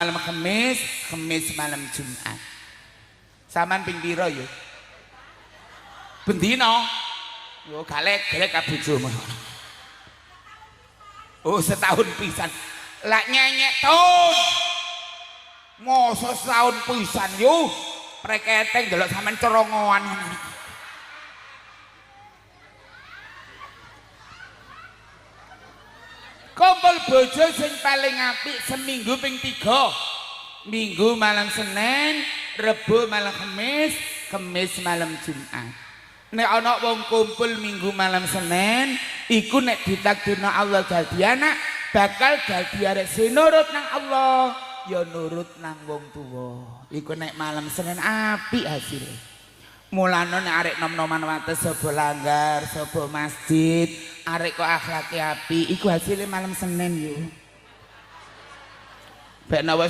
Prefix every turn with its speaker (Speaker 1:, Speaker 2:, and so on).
Speaker 1: malam Kamis, Kamis malam Jumat. Saman ping pira yo? Bendina. Yo galek-galek ka bojomu. Oh, setahun pisan. Lak nyenyek tahun. Masa setahun pisan yo? Preketeng delok sampean cerongoan ngono. Kumpul bojo sing paling apik seminggu ping 3. Minggu malam Senin, Rebo malam Kamis, Kamis malam Jumat. Nek ana wong kumpul Minggu malam Senin, iku nek ditakdirno Allah dadi anak, bakal dadi arek sing nurut nang Allah, ya nurut nang wong tuwa. Iku nek malam Senin apik hasilnya. Mulane nek arek nom-noman wates sapa langgar, sapa masjid, arek kok akhlake apik, iku hasilnya malam Senin yo. Bekno wis.